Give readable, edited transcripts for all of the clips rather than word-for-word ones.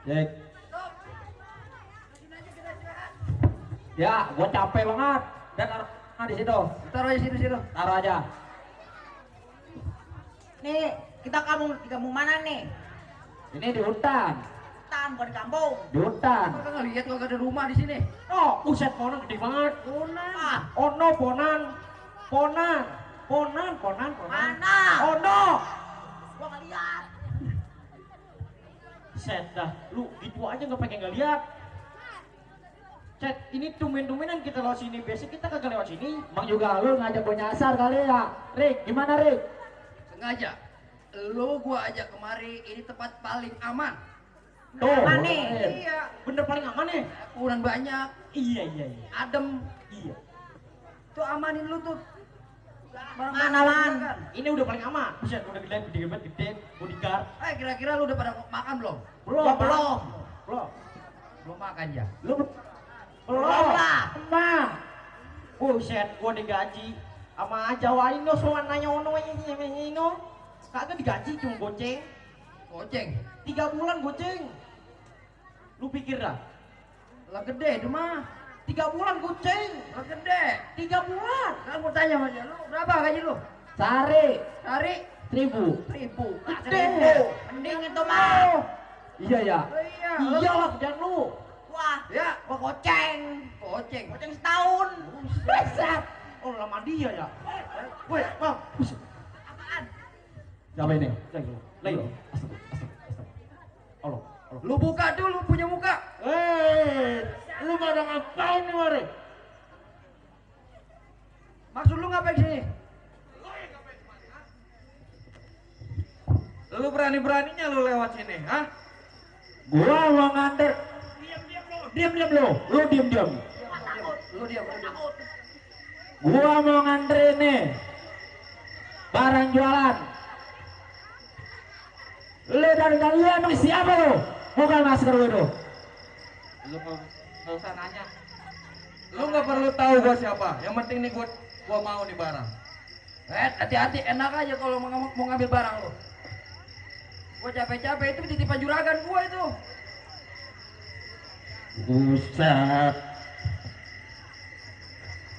Cek. Ya, gua capek banget. Dan taruh di situ. Taruh aja situ. Taruh aja. Nih, kita di kampung mana nih? Ini di hutan. Hutan, bukan di kampung. Di hutan. Kau nggak lihat kalau ada rumah di sini? Oh, buset ponan gede banget. Ponan. Oh no, ponan. Mana? Oh no. Gua nggak lihat. Set dah, lu gitu aja nggak pengen ngeliat. Cet, ini tumben-tumbenan kita lewat sini. Biasa kita kagak lewat sini. Bang juga lu ngajak gue nyasar kali ya. Rick, gimana Rick? Sengaja. Lo gua ajak kemari, ini tempat paling aman. Tuh, Aman nih. Iya. bener paling aman nih. Kurang banyak, Iya. adem. Iya. Tuh amanin lu tuh. Mana, Man? Ini udah paling aman. Buset, udah gede, bodyguard. Kira-kira lu udah pada makan belum? Belum. Belum makan ya? Lu Belum lah. Nah. Buset, gua digaji sama Jawa Indo soal nanya ono ini. Kagak digaji cuma goceng. Goceng. 3 bulan goceng. Lu pikir dah? Lah gede itu mah. 3 bulan goceng. Lah gede. 3 bulan. Kan mau tanya sama dia, lu berapa gaji lu? Sehari Hari 1.000. 1.000. Gede. Mending itu mah. Iya ya. Oh iya. Iya lah dan lu. Wah, Ya, gua goceng. goceng. Goceng setahun. Buset. Oh lama dia ya. Woi, Bang. Buset. Apaan? Siapa ini? Lagi. Allah. Lu buka dulu punya muka. Lu pada ngapain nih, Mare? Maksud lu ngapain sini? Lu berani-beraninya lu lewat sini, hah? Gua mau nganter. Diam lu. Lu diam. Lu diam. Gua mau nganterin nih barang jualan. Lu dari kalian emang siapa lu? Buka masker lu itu. Lu nggak usah nanya. Lu nggak perlu tahu gua siapa. Yang penting nih gua mau nih barang. Hati-hati, enak aja kalau mau ngambil barang lu. Gua capek-capek itu titipan juragan gua itu. Buset.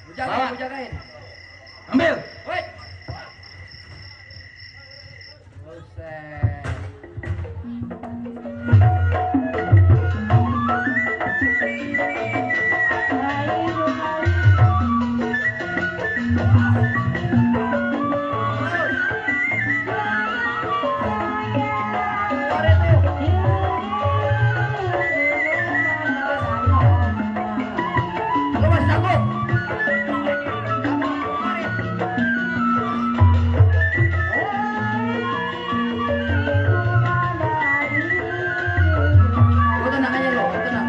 Lu jagain, lu jagain. Ambil. Woi. Buset. Lu masih takut? Lu tenang aja lu, tenang.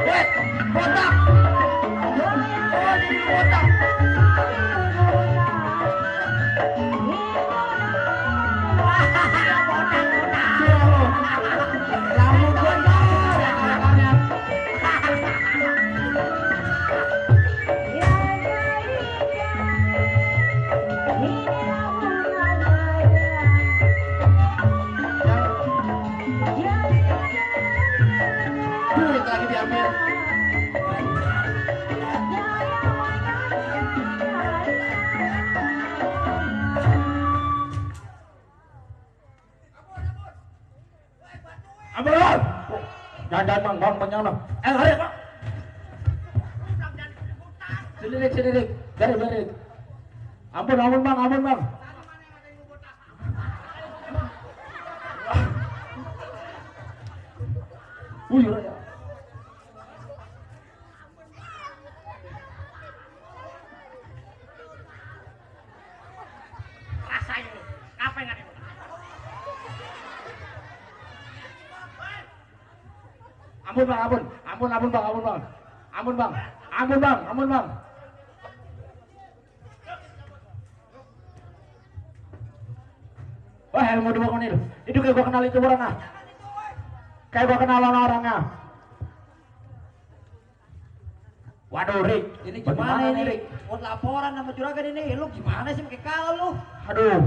Woi, botak. Oh, ini botak. Duit lagi diambil. Ambil bang. Jangan bang, bang. Lari bang. Sini Rik. Dari. Ampun bang. Ya. Rasain lu. Apa yang ada? Ampun bang. Ampun bang. Wah, ilmu dua menit. Itu kayak gua kenal itu orang ah. Kayak gua kenal orangnya. Waduh, Rik. Ini Bagaimana gimana ini? Rik? Buat laporan sama juragan ini. Lu gimana sih pakai kalau lu? Aduh,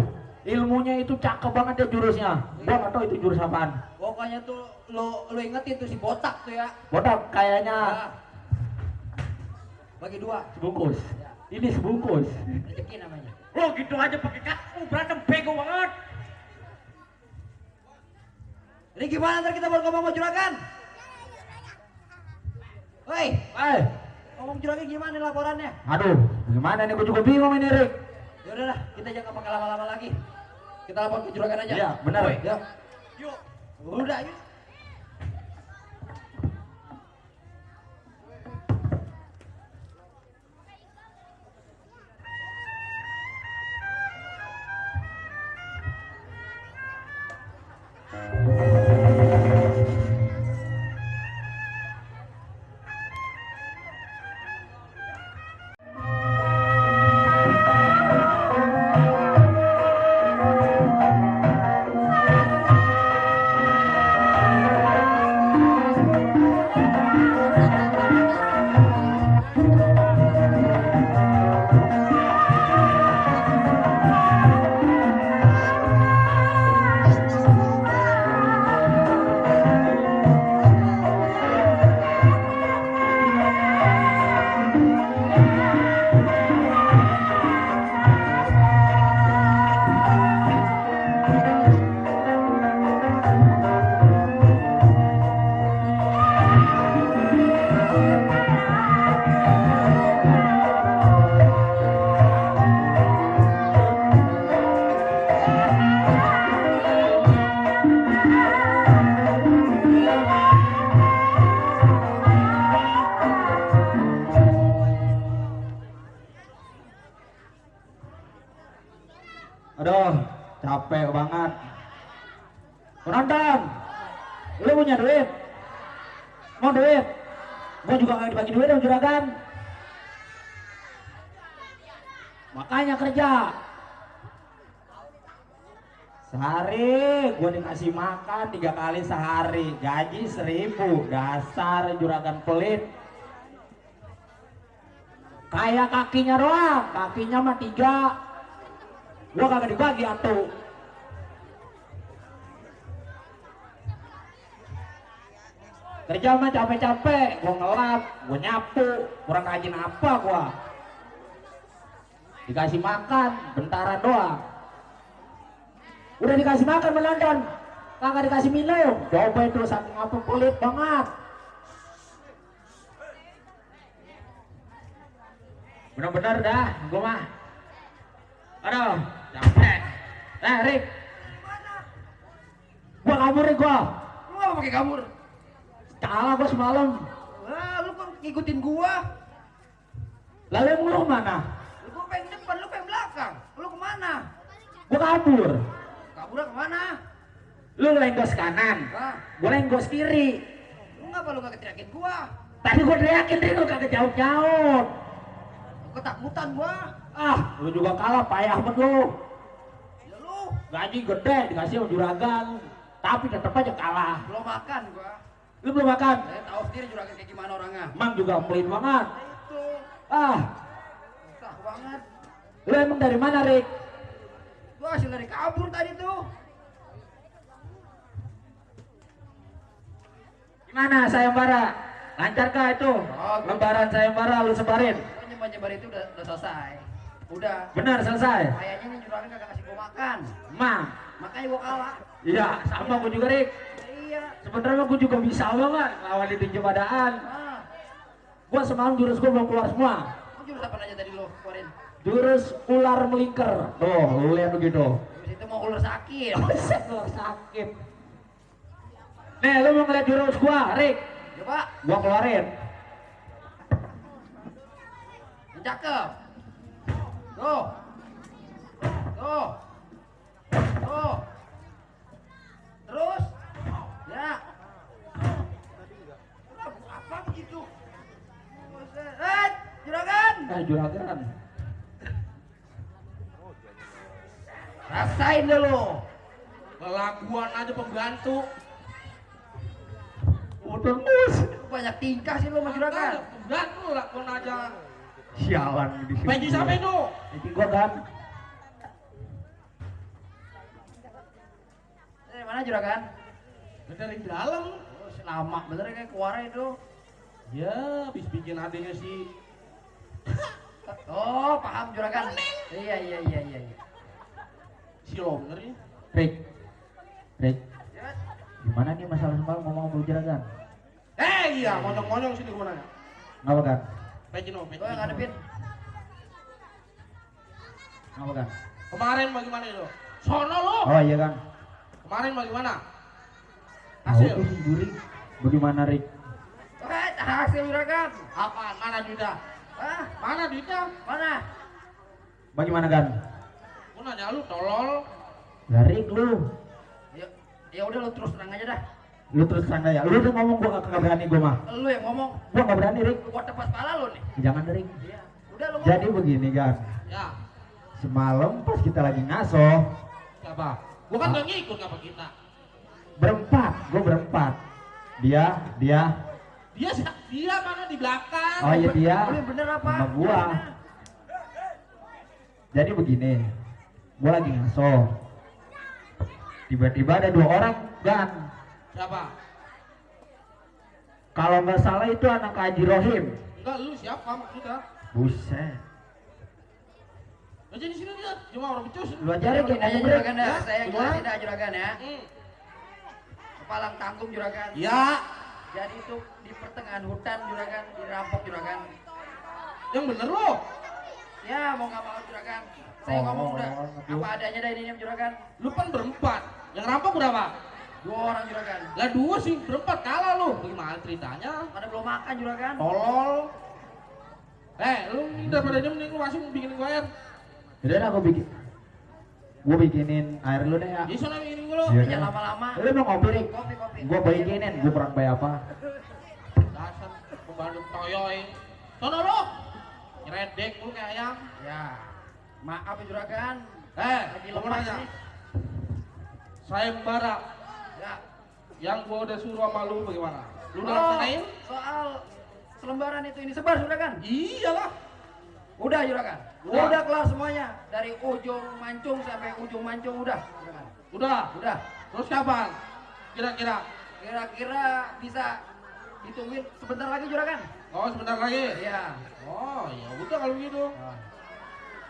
ilmunya itu cakep banget ya jurusnya. Gua nggak tahu itu jurus apaan. Pokoknya tuh lu ingetin tuh si botak tuh ya. Botak kayaknya Nah. Bagi 2. sebungkus. Ini sebungkus. Rezeki namanya. Lo gitu aja pakai kaku berantem bego banget. Ini gimana ntar kita baru ngomong sama juragan? Woi, Eh, ngomong juragan gimana nih laporannya? aduh, gimana nih? Gua juga bingung ini, Rik. Ya udahlah, kita jangan pakai lama-lama lagi. Kita lapor ke juragan aja. Iya, benar. Woi, ya. Yuk. Udah, yuk. Aduh, capek banget. Penonton, lu punya duit? Mau duit? Gua juga nggak dibagi duit sama juragan. Makanya kerja. Sehari gua dikasih makan 3 kali sehari, gaji 1.000. Dasar juragan pelit. Kayak kakinya doang, kakinya mah 3. Gua kagak dibagi atuh. Kerja mah capek-capek, gua ngelap, gua nyapu, kurang rajin apa gua. Dikasih makan, bentaran doang. Udah dikasih makan melondon, kagak dikasih minum. Coba itu saking apa pelit banget. Bener-bener dah, gua mah. Aduh, capek. Rik, gua kabur nih gua. Lu ngapa pakai kabur? Kalah gua semalam. Wah, lu kok ngikutin gua? Lalu emang lu kemana? Lu pengen depan, lu pengen belakang. Lu kemana? Gua kabur. Kaburnya kemana? Lu lenggos kanan, Wah, gua lenggos kiri. lu ngapa lu kagak teriakin gua? Tadi gua teriakin deh, lu kagak jauh-jauh. Ketakutan gua. Ah, lu juga kalah, payah banget lu. Ya lu Gaji gede dikasih sama juragan, tapi tetep aja kalah. belum makan gua. Lu belum makan? Saya tahu sendiri juragan kayak gimana orangnya. Emang juga pelit banget. Nah, itu Ah, susah banget. lu emang dari mana, Rik? Gua hasil dari kabur tadi tuh. Gimana sayembara? Lancarkah itu? Oh, Lebaran sayembara lu sebarin? Gua nyebar itu udah selesai. Udah. Benar selesai? Kayaknya nih juragan kagak kasih gua makan. Emang? Makanya gua kalah. Iya, sama gua juga, Rik. Iya. Sebenernya gua juga bisa banget lawan di tinju badan. Ah, Gua semalam jurus gua belum keluar semua. lu jurus apa aja tadi lu keluarin? Jurus ular melingkar. Tuh, lu lihat begitu. Jurus itu mau ular sakit. Ular sakit. Nih, lu mau ngeliat jurus gua, Rik? Coba, Gua keluarin. yang cakep. Tuh. Tuh. Tuh. Terus. Ya. Apa begitu? Juragan. Juragan. Rasain dulu. Kelakuan aja pembantu. Udah mus. Banyak tingkah sih lu sama juragan. Pembantu lakuan aja. Sialan di sini. Peji siapa itu? Peji gua kan. Dari mana juragan? Dari dalam. Oh, lama bener kayak keluar itu. Ya, habis bikin adanya si Oh, paham juragan. Iya. si Longer ya. Rick. Rick. Ya. Gimana nih masalah semalam ngomong sama juragan? Iya, monyong-monyong sini gua nanya. Ngapa kan? Peji no, Peji. Lo yang ngadepin. Ngapa kan? Kemarin bagaimana itu? Sono lo. Oh iya kan. Kemarin bagaimana? Tahu Hasil. tuh si Juri. Bagaimana Rick? Hasil juragan. Apaan? Mana duitnya? Hah? Mana duitnya? Mana? Bagaimana kan? Gua nanya lu tolol. Ya Rick lu. Ya udah lu terus terang aja dah. Lu terus terang ya. Lu udah ngomong gua kagak berani gua mah. Lu yang ngomong. Gua gak berani Rick. Gua tepas pala lu nih. Jangan Rick. Iya. Udah lu ngomong. Jadi begini kan. Ya, Semalam pas kita lagi ngaso siapa? Gua kan gak ngikut apa kita. berempat, gua berempat. Dia Dia mana di belakang? oh iya dia Lu yang bener apa? sama gua. Jadi begini, gua lagi ngaso. Tiba-tiba ada 2 orang kan. Siapa? Kalau nggak salah itu anak Haji Rohim. Enggak, lu siapa maksudnya? Buset. Aja di sini dia, cuma orang becus. Lu aja Jadi Rick gini aja yang juragan ngomong, dah. Rick. Saya Gimana? jelasin dah juragan ya. Hmm. Kepalang tanggung juragan. Ya, Jadi itu di pertengahan hutan juragan dirampok juragan. yang bener lo. Ya mau nggak mau juragan. Saya Oh, ngomong udah aduh. apa adanya dah ini juragan. Lu kan berempat. Yang rampok berapa? 2 orang juragan. Lah 2 sih, berempat kalah lu. Gimana ceritanya? Pada belum makan juragan. Tolol. Lu ini daripada dia mending lu masih bikin gua air. Udah dah, gua bikinin air lu deh ya. Di sana bikin gua lu. Iya. Jangan lama-lama. Lu mau ngopi Rick? Kopi. Gua bikinin, gua kurang bayar apa? Dasar pembantu toyoy. Sono lu. Nyeredek lu kayak ayam. Ya. Maaf ya juragan. Lagi Gua mau lemas nanya. nih. Sayembara Ya. yang gua udah suruh sama lu bagaimana? Lu udah Oh, laksanain? soal selembaran itu ini sebar juragan. Iyalah. Udah juragan. Udah. Udah kelar semuanya. Dari ujung mancung sampai ujung mancung udah. Juragan. Udah. Udah. Terus kapan? Kira-kira? Kira-kira bisa ditungguin sebentar lagi juragan. Oh, sebentar lagi. Iya. Oh, ya udah kalau gitu.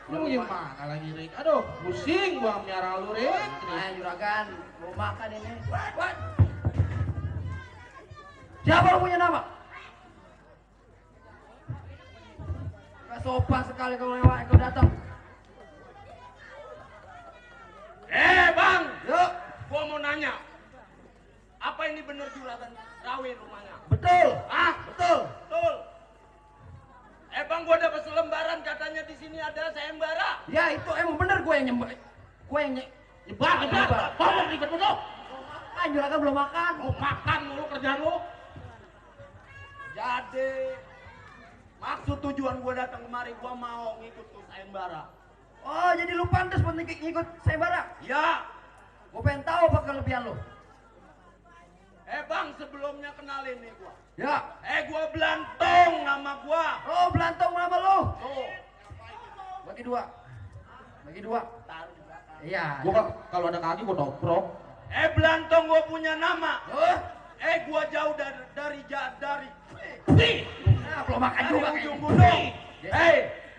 Lu gimana lagi, Rick? Aduh, pusing gua miara lu, Rick. Nah juragan, mau makan ini. What? Siapa lu punya nama? Gak sopan sekali kalau lewat kau datang. Bang, Yuk. gua mau nanya. Apa ini bener juragan Rawi rumahnya? Betul. Ah, Betul. betul. Bang, gua dapat selembaran katanya di sini ada sayembara. Ya itu emang bener gue yang nyembah. Gue yang Nyebar. Ngomong ribet lu. makan juragan belum makan. Mau makan mulu kerjaan lu. Jadi maksud tujuan gua datang kemari gua mau ngikut tuh sayembara. Oh jadi lu pantas buat ngikut sayembara. Ya, Gue pengen tahu apa kelebihan lu. Bang sebelumnya kenalin nih gua. Ya. Gua Belantong nama gua. Oh belantong nama lu. Tuh, Bagi dua. taruh di belakang. Iya. Gua kalau ada kaki gua dobrok. Belantong gua punya nama. Oh. Gua jauh dari Nah, belum makan dari juga ujung kayaknya. gunung.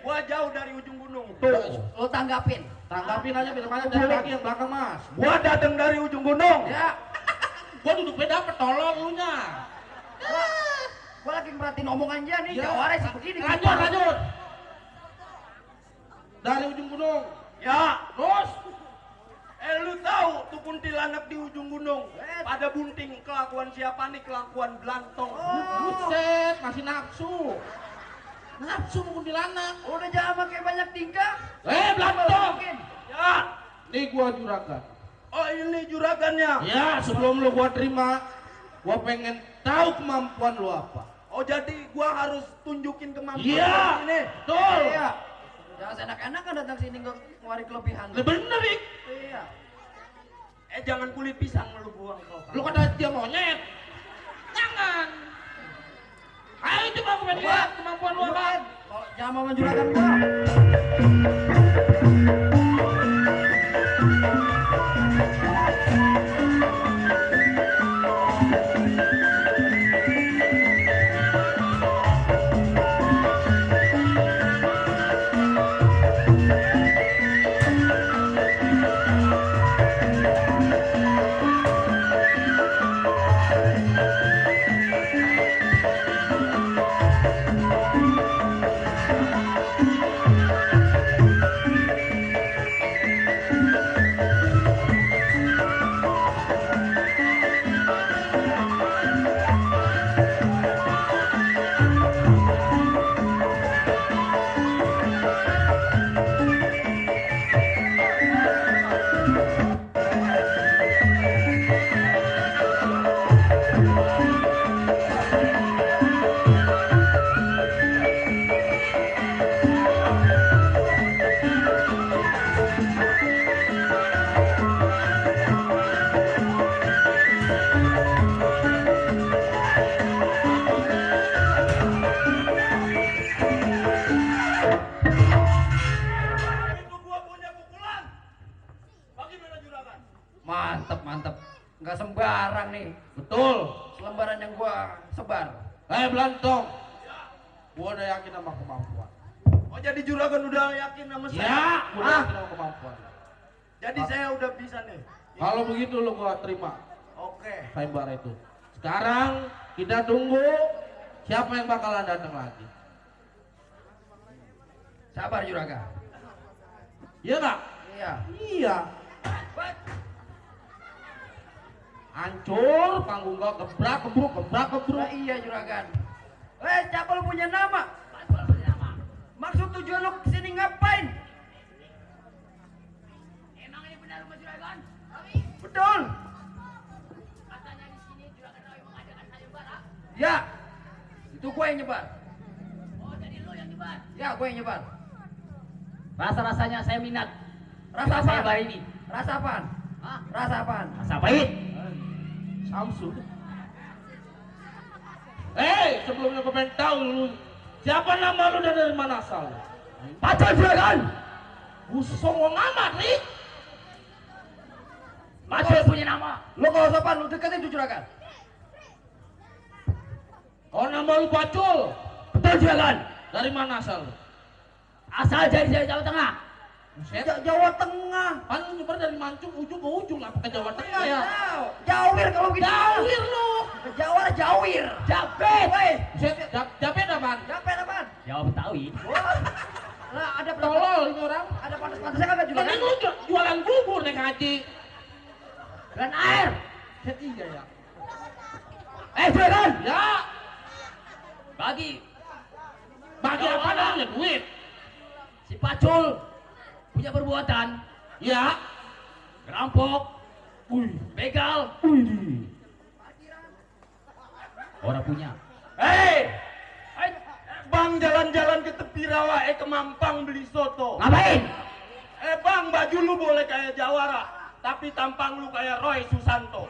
Gua jauh dari ujung gunung. Tuh, Lu tanggapin. tanggapin aja biar mana dari kaki yang belakang, Mas. Gua datang dari ujung gunung. Ya. Gua duduk beda dapet tolol lu nya. Gue lagi merhatiin omongan dia nih. Ya. Jawabannya sebegini. Lanjut. Dari ujung gunung. Ya, Terus lu tahu tuh kuntilanak di ujung gunung. Eh. Pada bunting kelakuan siapa nih? Kelakuan Belantong. buset, masih nafsu. Nafsu mau kuntilanak. Udah jangan pakai banyak tingkah. Belantong. Mungkin. Ya, Nih gua juragan. oh ini juragannya. Ya, sebelum lu gua terima, gua pengen tahu kemampuan lu apa. Oh jadi gua harus tunjukin kemampuan Iya. ini. Betul. Iya. Jangan enak-enak kan datang sini ngeluarin kelebihan. Bener, Rik. Iya. Jangan kulit pisang lu buang kau. Lu kata dia monyet. Jangan. Ayo coba gue lihat kemampuan lu apa. Kalau jangan mau menjuragan gua. Itu gua punya pukulan. Bagaimana juragan? Mantep, mantep. Nggak sembarang nih. Betul. Selembaran yang gua sebar. Belantong. Gua udah yakin sama kemampuan. Oh jadi juragan udah yakin sama saya? Ya, gua udah yakin sama kemampuan. Jadi saya udah bisa nih. Kalau begitu lu gua terima Oke. sayembara itu. Sekarang kita tunggu siapa yang bakalan datang lagi. Sabar juragan. Iya nggak? Iya. Iya. Hancur, panggung gua gebrak gebruk. Nah, iya juragan. Siapa lu punya nama? Maksud tujuan lu kesini ngapain? Emang ini benar rumah juragan? Betul. Katanya di sini juragan Roy mengadakan sayembara. Ya. Itu gue yang nyebar. Oh, jadi lo yang nyebar. Ya, gue yang nyebar. Rasa-rasanya saya minat. Rasa dengan apaan? sayembara ini. Rasa apaan? Hah? Rasa apaan? Rasa pahit. Samsu. Sebelumnya gue pengen tahu lu siapa nama lu dan dari mana asal? Pacar juragan. Busong amat, Rik. Macul punya nama. Lu kalau sopan lu deketin tuh juragan. Oh, nama lu Pacul. Betul juragan. Dari mana asal lu? Asal dari Jawa Tengah. Buset. Jawa Tengah. Kan lu nyebar dari Mancung ujung ke ujung, apa ke Jawa Tengah ya? Jawir kalau gitu. Jawir lu. Jawara Jawir. Japet. Woi, Buset, Japet apaan? Japet apaan? Jawa Betawi. Wah. Lah ada Tolol ini orang. Ada pantas-pantasnya kagak Kan juragan? lu jualan bubur naik haji. Dan air. Buset, iya ya. Juragan. Ya, Bagi bagi apa namanya duit? si Pacul punya perbuatan Ya. ngerampok, begal. Orang punya. Bang jalan-jalan ke tepi rawa ke Mampang beli soto. Ngapain? Bang baju lu boleh kayak Jawara, tapi tampang lu kayak Roy Susanto.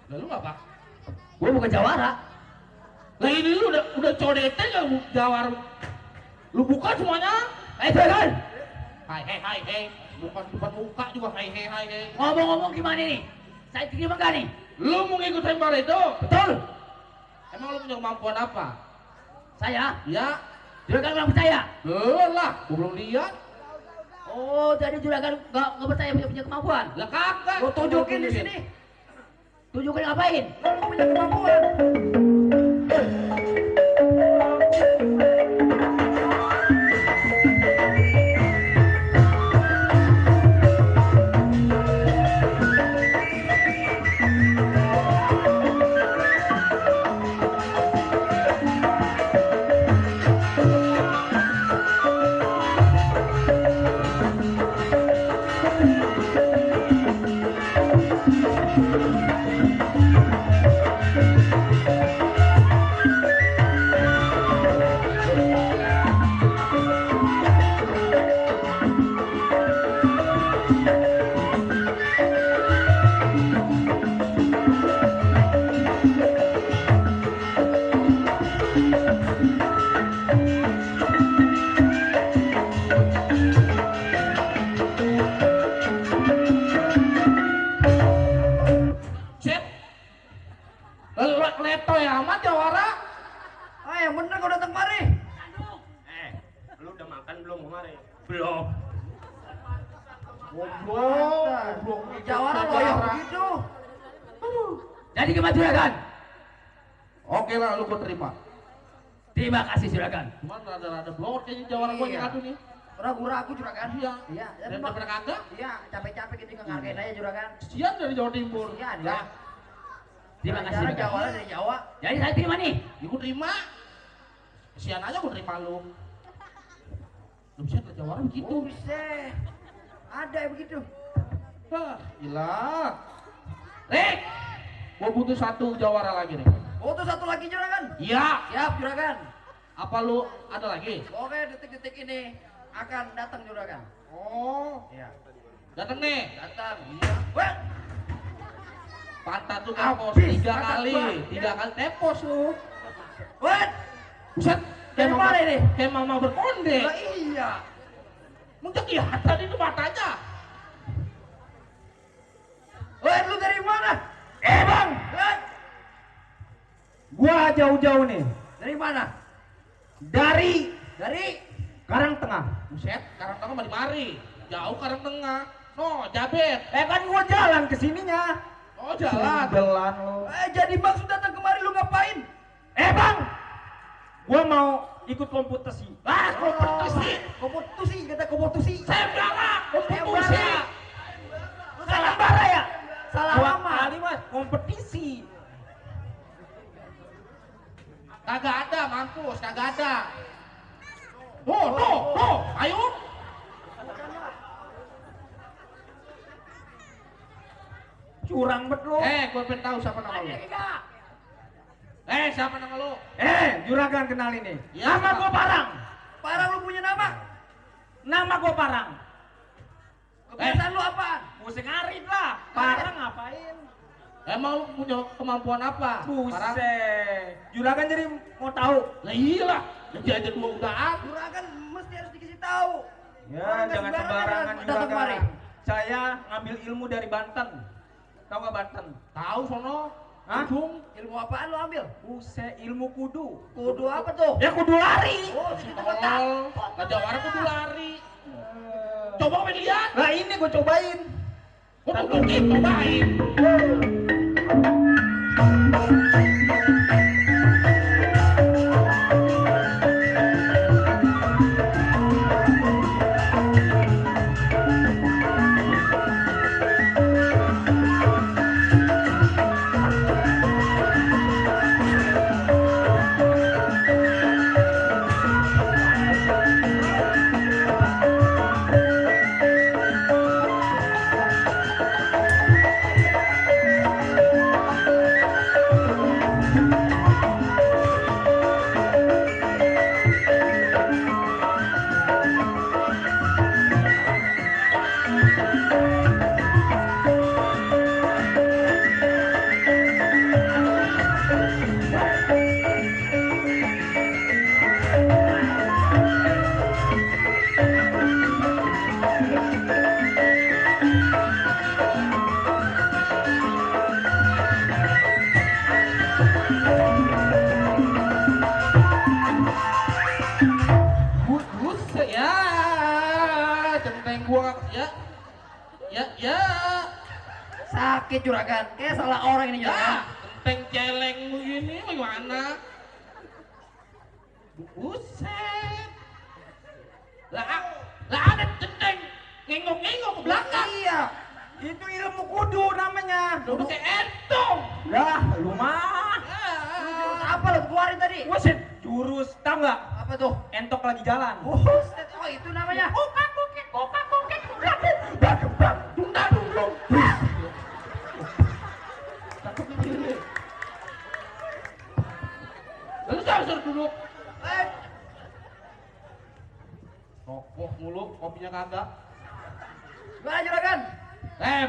Lalu apa? Gua bukan jawara. Lah ini lu udah codete nggak jawar? Lu buka semuanya? Juragan. Hai. Bukan depan muka juga hai. Ngomong-ngomong gimana nih? Saya terima enggak nih? Lu mau ngikut sayembara itu? Betul. Emang lu punya kemampuan apa? Saya. Ya, Juragan nggak percaya. belum lah, gua belum lihat. Oh, jadi juragan nggak percaya punya kemampuan? Lah kagak. Lu tunjukin di sini. Tunjukin ngapain? Lu punya kemampuan. datang kemari. Lu udah makan belum kemarin? Belum. Goblok. Jawara loyong begitu. Jadi gimana juragan? Oke lah, lu gua terima. Terima kasih juragan. Cuman rada-rada blowot kayaknya jawara gua yang adu nih. Ragu-ragu juragan. Iya. Iya. Dan daripada kagak, Iya, capek-capek gitu ngehargain aja juragan. sian dari Jawa Timur. Iya, Ya, ya. Terima kasih Jawara juragan. Jawara dari Jawa. Jadi saya terima nih. ya gua terima. Sian aja gua terima lu. Lu bisa ke Jawara begitu. Oh, bisa. Ada yang begitu. Hah, gila. Rick, Gua butuh satu Jawara lagi nih. Oh, tuh satu lagi juragan. Iya. Siap juragan. Apa lu ada lagi? Oke, detik-detik ini akan datang juragan. Oh, Iya. datang nih. Datang. Iya. Wah, Pantat lu tepos Habis, 3 pantat kali. gua. 3 kali tepos lu. wah. Buset, Dari mana ini? Kayak mama berkonde. Lah iya. Mungkin kelihatan itu matanya. Wah, lu dari mana? Bang, Wah, gua jauh-jauh nih dari mana? dari Dari Karang Tengah. Buset, Karang Tengah mah di mari. Jauh Karang Tengah. No, Jabet. Kan gua jalan ke sininya. Oh, jalan. Jalan lu. jadi Bang sudah datang kemari lu ngapain? Bang, gua mau ikut kompetisi. Kompetisi. Kompetisi, kata kompetisi. Sayembara, kompetisi. Sayembara. Lu salah bara ya? Salah Dua lama. kali mas kompetisi. Kagak ada, mampus, kagak ada. Tuh, ayo. Curang bet lu. Gua pengen tahu siapa nama lu. Siapa nama lu? Juragan kenal ini. Ya, Nama gua Parang. Parang lu punya nama? Nama gua Parang. Kebiasaan lu apaan? Musik ngarit lah. Parang ngapain? Emang lu punya kemampuan apa? Parang? Buset. Juragan jadi mau tahu. Lah iyalah, jadi aja dua udaan. Juragan mesti harus dikasih tahu. Ya, Orang nggak jangan sembarangan sembarangan datang kemari. juragan. Saya ngambil ilmu dari Banten. Tahu nggak Banten? Tahu sono? Hah? Ujung. Ilmu apaan lu ambil? Buset, ilmu kudu. Kudu apa tuh? Ya kudu lari. Oh, Si gitu tolol. Raja Wara kudu lari. Coba pengen lihat. Nah ini gue cobain. Gua tunjukin, cobain. Buset ya. Centeng gua ya. Ya. Sakit juragan. Kayak salah orang ini Ya, juragan. centeng celeng begini bagaimana? Buset. Lah ada centeng ngengok-ngengok ke belakang. Iya. Itu ilmu kudu namanya. Udah kayak entong. Lah, lu mah. Jurus apa lu keluarin tadi? Buset, jurus tau nggak? Apa tuh? Entok lagi jalan. Buset, oh itu namanya. Tunda dulu. Lalu saya suruh duduk. Eh, Rokok mulu, kopinya kagak. gimana juragan?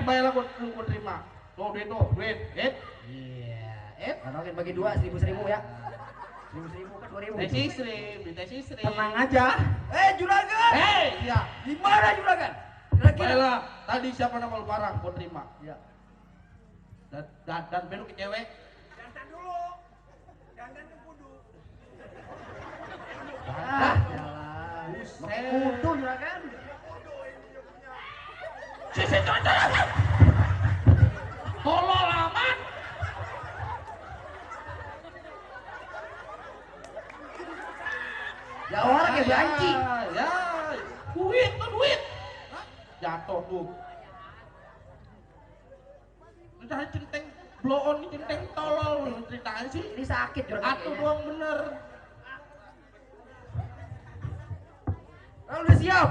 Bayarlah gua terima. Tuh duit. Iya. Manokin bagi dua, 1.000 ya. 1.000 kan 2.000. Teh istri. Tenang aja. Juragan. Iya. Gimana juragan? Kira-kira. Baiklah, tadi siapa nama lu Parang? Gua terima. Iya. Dan belok ke cewek. Kudu juragan. Sisi cocok. Tolol amat. Jawara kayak banci. Ya, duit tuh duit. Hah? Jatuh tuh. Lu cari centeng blow on nih, centeng tolol lu ceritain sih. Ini sakit juragan. Atuh doang bener. Kalau udah siap.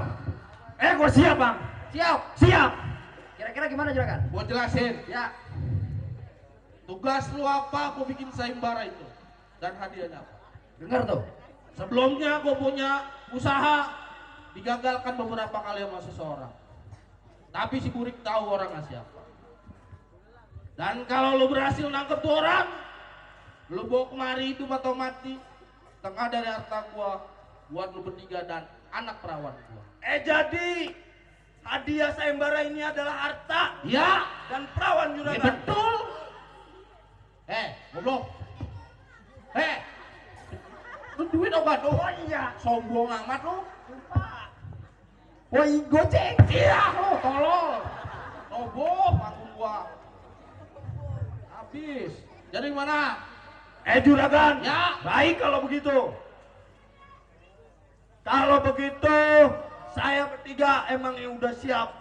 Gua siap bang. Siap. Siap. Kira-kira gimana juragan? Gua jelasin. Ya. Tugas lu apa? Gua bikin sayembara itu. Dan hadiahnya apa? Dengar tuh. Sebelumnya gue punya usaha digagalkan beberapa kali sama seseorang. Tapi si Burik tahu orangnya siapa. Dan kalau lo berhasil nangkep tuh orang, lo bawa kemari itu atau mati. Tengah dari harta gua buat lo bertiga dan anak perawan gua. Jadi hadiah sayembara ini adalah harta Ya, dan perawan ya juragan. betul. Goblok. Lu duit obat lu. Oh iya, sombong amat lu. Woi goceng. Iya lu, tolol. Roboh panggung gua. Habis. Jadi mana? Juragan. Ya. Baik kalau begitu. Kalau begitu, saya bertiga emang yang udah siap.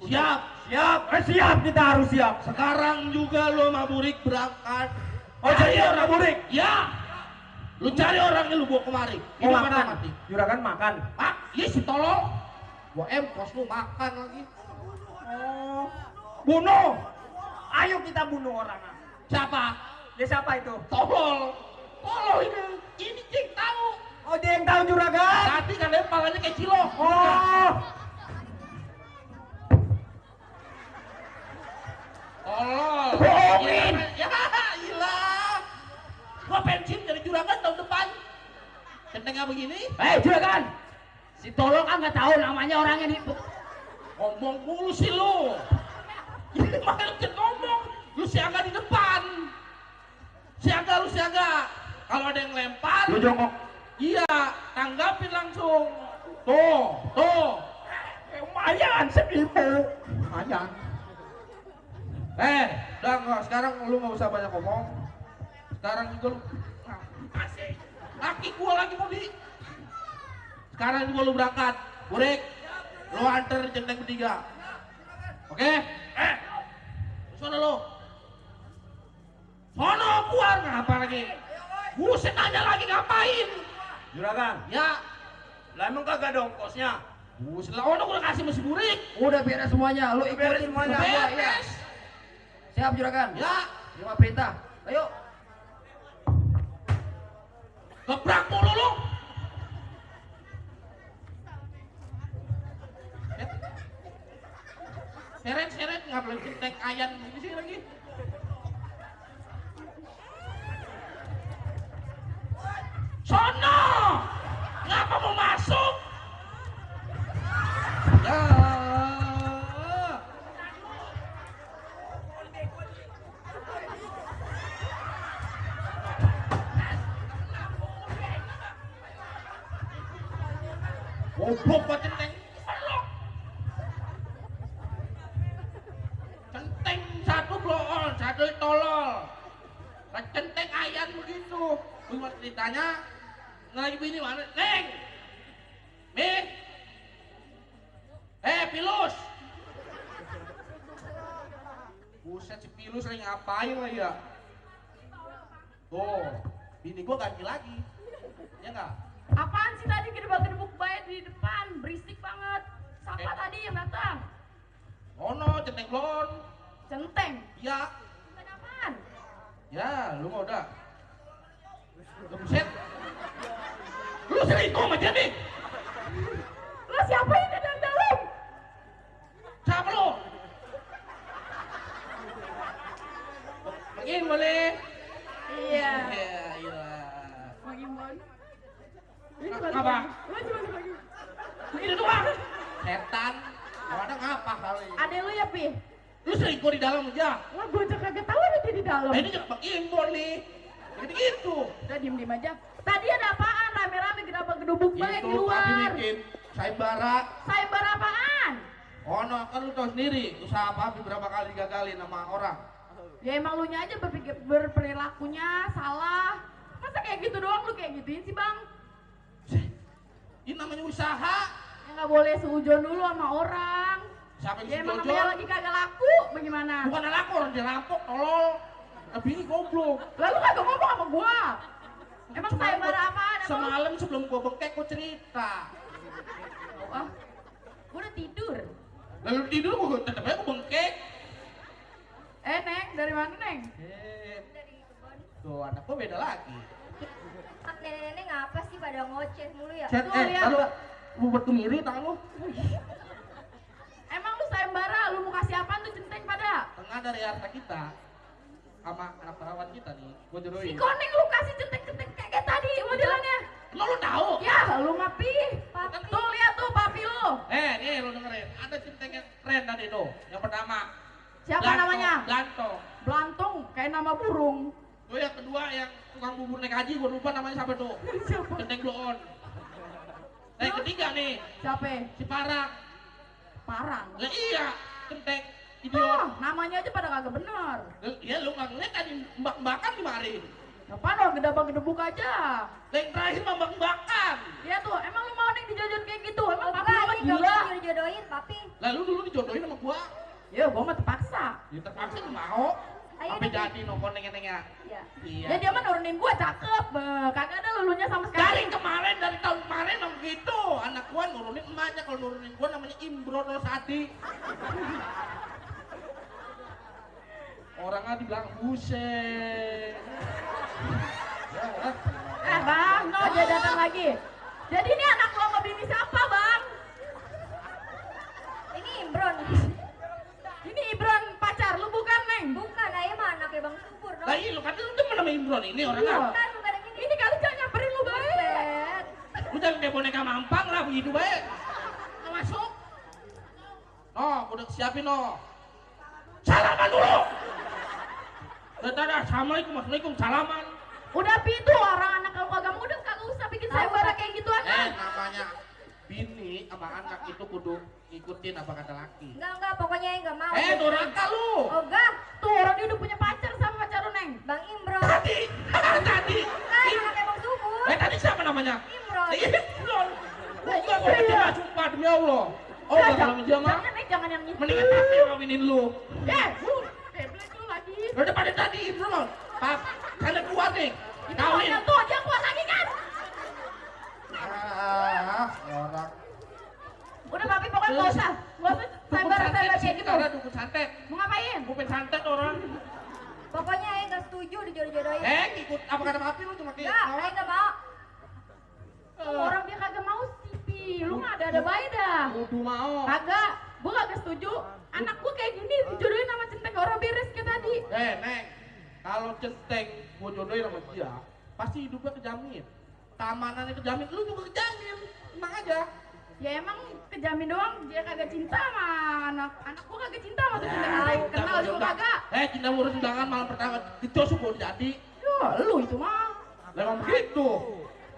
Siap. Siap. Siap, kita harus siap. Sekarang juga lu sama Burik berangkat. Oh jadi orang Burik. Ya. Lu cari orangnya lu bawa kemari. Mau Hidup atau makan. mati? Juragan makan. Mak, iya si tolol. Gua empos lu makan lagi. Oh. Bunuh. Ayo kita bunuh orang. Siapa? Dia siapa itu? Tolol. Tolol ini. Ini cing tahu. Oh dia yang tahu juragan. Tadi kan lemparannya kayak cilok. Oh. Tolol. Bohongin. Ya, ilah. Gua pensiun dari juragan tahun depan. Centengnya begini. Juragan. Si tolong kan nggak tahu namanya orangnya di. Ngomong mulu sih lu. Ini makan ngomong. Lu siaga di depan. Siaga lu siaga. Kalau ada yang lempar, Lu jongkok. iya, tanggapin langsung. Tuh. Lumayan seribu. Lumayan. Udah enggak, sekarang lu nggak usah banyak ngomong. Sekarang juga lu asik. Laki gua lagi mau di. Sekarang juga lu berangkat. Burik, lu anter centeng bertiga. Oke? Sono lu. Sono keluar ngapa lagi? Buset aja lagi ngapain? Juragan. Ya, Lah emang kagak ada ongkosnya. buset lah. Ono udah kasih masih Burik. Udah beres semuanya. Lu Beres ikutin semuanya. perintah gua, iya. Beres. Siap juragan. Ya, Terima perintah. Ayo. gebrak mulu lu. Seret nggak boleh centeng ayam ini sih lagi. Sono, ngapa mau masuk? Ya. Goblok buat centeng. Centeng satu bloon, satu tolol. Centeng ayam begitu. Lu mau ceritanya lagi bini mana? Neng, Ming, Pilus. Buset si Pilus lagi ngapain lah ya? Tuh, bini gua ganti lagi. Ya enggak? Apaan sih tadi gedebak-gedebuk baik di depan? Berisik banget. Siapa tadi yang datang? Oh no, centeng blon. Centeng. Ya, Centeng apaan? ya, lu mau udah. Buset. Lu selingkuh sama dia nih. Lo siapa yang ada di dalam? Siapa lu? Begini boleh. Iya. Ya, iya. Bagaimana? Apa? Lo cuma dibagi. Begini doang. Setan. Kalau ada ngapa kali? Ade lu ya, Pi? Lu selingkuh di dalam aja. Wah, gue aja kagak tahu ada dia di dalam. Ini juga Bang Imbon nih. Gitu. Udah diem-diem aja. Tadi ada apaan? Rame-rame gedebak-gedebuk baik di Itu tapi luar. bikin sayembara. Sayembara apaan? Oh no, kan lu tahu sendiri usaha Papi berapa kali digagalin sama orang. Ya emang lu nya aja berperilakunya salah. Masa kayak gitu doang lu kayak gituin sih bang? Ini namanya usaha. Ya nggak boleh seujon dulu sama orang. Siapa Ya yang emang si namanya Jojo? lagi kagak laku, bagaimana? Bukan laku, orang dirampok, tolol. Tapi ini goblok. Lalu kagak ngomong sama gua. Emang Semalam sayembara gua- apaan? Emang lu- Semalam sebelum gua bengkek gua cerita. Wah, gua udah tidur. Lalu tidur gua tetep aja gua bengkek. Neng, dari mana Neng? Tuh anak gua beda lagi. Nenek-nenek ngapa sih pada ngoceh mulu ya? Cet, Tuh, lihat. lalu lu buat kemiri tangan lu. Emang lu sayembara, lu mau kasih apaan tuh centeng pada? Tengah dari harta kita sama anak perawat kita nih, gua Si jodohin. Koneng lu kasih centeng-centeng kayak tadi modelannya. Emang lu tahu? Ya, lu ngapi. Tuh lihat tuh papi lu. Nih lu dengerin, ada centeng yang keren tadi tuh. Yang pertama, Siapa Blanto, namanya? Blanto. Belantung, kayak nama burung. Tuh yang kedua yang tukang bubur naik haji, gua lupa namanya siapa tuh. Siapa? Centeng blow on. Nah, yang ketiga nih, Siapa? si Parang. Parang. Lah iya, centeng Tuh, idiot. namanya aja pada kagak bener. Ya lu nggak ngeliat tadi mbak-mbakan kemarin. Apaan lo gedebak-gedebuk aja. Lah yang terakhir mah mbak-mbakan. Ya tuh, emang lu mau Neng dijodohin kayak gitu? Emang papi Enggak, lu mah ini gak gila. mau dijodohin, papi. Lalu dulu dijodohin sama gua. Ya, gua mah terpaksa. Ya terpaksa nggak mau. Ayo Tapi deh. jadi nongkrong neng-nengnya. Ya. Iya. Ya dia mah nurunin gua cakep. Kagak ada lulunya sama Dari sekali. kemarin, dari tahun kemarin emang gitu. Anak gua nurunin emaknya, kalau nurunin gua namanya Imron Rosadi. Orang aja bilang buset. Ya, Bang, no dia datang lagi. Jadi ini anak lo sama bini siapa, Bang? Ini Imron. Ini Ibron pacar lu bukan, Neng? Bukan, ayah mah anaknya Bang Subur, no? Lah iya lu kata lu temen sama Imron ini orangnya. Bukan, bukan yang ini. Ini kali jangan nyamperin lu baik. Bet. Lu jangan kayak boneka mampang lah begitu baik. Nggak masuk. No, udah siapin no. Salaman dulu. Dadah, assalamualaikum, salaman. Udah pi itu orang anak kalau kagak mau udah kagak usah bikin sayembara kayak gituan. Namanya bini sama anak itu kudu ngikutin apa kata laki. Enggak, pokoknya enggak mau. Doraka lu. Oh, enggak. Tuh orang dia udah punya pacar sama pacar lu, Neng. Bang Imron. Tadi. Kan, anaknya Bang Subur. Tadi siapa namanya? Imron. Imron. Enggak, gua percaya, sumpah demi Allah. Oh, enggak kalau dia mah. Jangan, Neng, jangan yang itu. Mendingan papi yang kawinin lu. Lu black lu lagi. Udah pada tadi Imron. Pap, kalian kuat nih. Itu Kawin. yang tuh dia kuat lagi kan. Orang. Udah papi pokoknya nggak usah sayembara kayak gitu. Ada dukun santet. Mau ngapain? Gue pengen santet orang. Pokoknya ayah enggak setuju dijodoh-jodohin. Ikut apa kata papi lu cuma kayak. Enggak, ayah enggak mau. Orang dia kagak mau sih, Pi. Lu mah ada baik dah. Kudu mau. Kagak, gua kagak setuju. Anak gua kayak gini dijodohin sama centeng orang beres kayak tadi. Neng, kalau centeng gue jodohin sama dia, pasti hidupnya kejamin. Keamanannya kejamin, lu juga kejamin. Tenang aja. Ya emang kejamin doang, dia kagak cinta sama anak gua kagak cinta sama tuh centeng lain. Kenal juga kagak. Cinta urus undangan malam pertama dicosok gue jadi. Ya lu itu mah. Memang begitu.